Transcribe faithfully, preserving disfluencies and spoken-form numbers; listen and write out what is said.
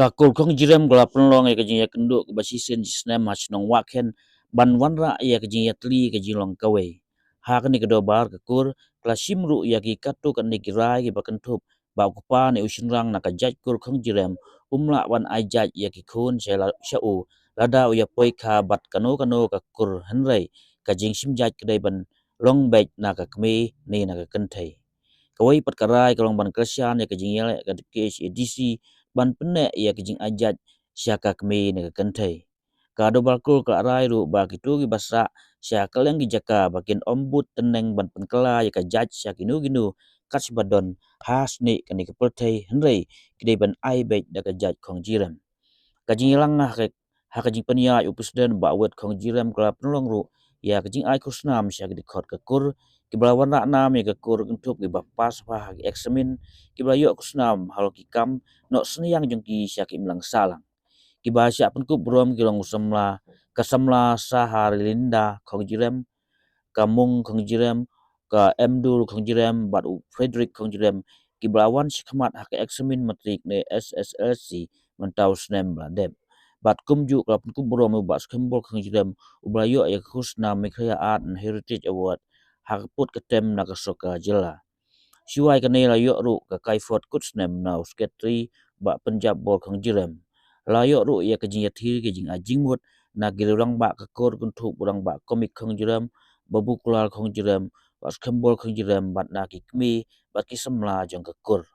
Ka kur Khongjirem ka la pynlong ïa ka jingïakynduh kaba shisien shisnem ha shnong Wahkhen ban wanrah ïa ka jingïatylli ka jinglong kawei. Ha kane ka dorbar ka kur ka la shim ruh ïa ki katto katne ki rai kiba kynthup ba u kpa ne u shynrang na ka jait kur Khongjirem um lah ban ai jait ïa ki khun sha la, sha u lada u ïapoi kha bad kano kano ka kur, hynrei ka jingshim jait ka dei ban long beit na ka kmie ne na ka kynthei. Kawei pat ka rai ka long ban kyrshan ïa ka jingïaleh ka K H A D C ban pynneh ïa ka jingai jait sha ka kmie ne ka kynthei. Ka dorbar kur ka la rai ruh ba kito kiba sah sha kylleng ki jaka ba kin ym bud tneng ban pynkylla ïa ka jait sha kino kino kat shaba don ha snieh kane ka pyrthei, hynrei ki dei ban ai beit da ka jait Khongjirem. Ka jingïalang ha ka, ha ka jingpynïaid u President Bah Wet Khongjirem ka la pynlong ruh ïa ka jingai khusnam sha ki dkhot ka kur kiba la wanrah nam ïa ka kur, kynthup kiba pass bha ha ki eksamin, kiba la ïoh khusnam halor ki kam noh synñiang jong ki sha ki imlang sahlang. Kiba shah pynkup burom ki long u samla, ka samla Saharilinda Khongjirem, ka Mung Khongjirem, ka Emdur Khongjirem bad u Frederick Khongjirem, kiba la wan shakhmat ha ka eksamin matrik ne S S L C mynta u snem ba la dep. Bad kumjuh ka la pynkup burom u Bah Skembor Khongjirem uba la ïoh ïa ka khusnam Meghalaya Art and Heritage Award ha ka pud ka tem na ka sorkar jylla. Shuwa ïa kane la ïoh ruh ka kaifot kut snem na u Secretary Bah Pynjapbor Khongjirem. La ïoh ruh ïa ka jingïathir ka jingai jingmut na ki rangbah ka kur, kynthup u rangbah Komik Khongjirem, Babu Kular Khongjirem, Bah Skembor Khongjirem bad na ki kmie bad ki samla jong ka kur.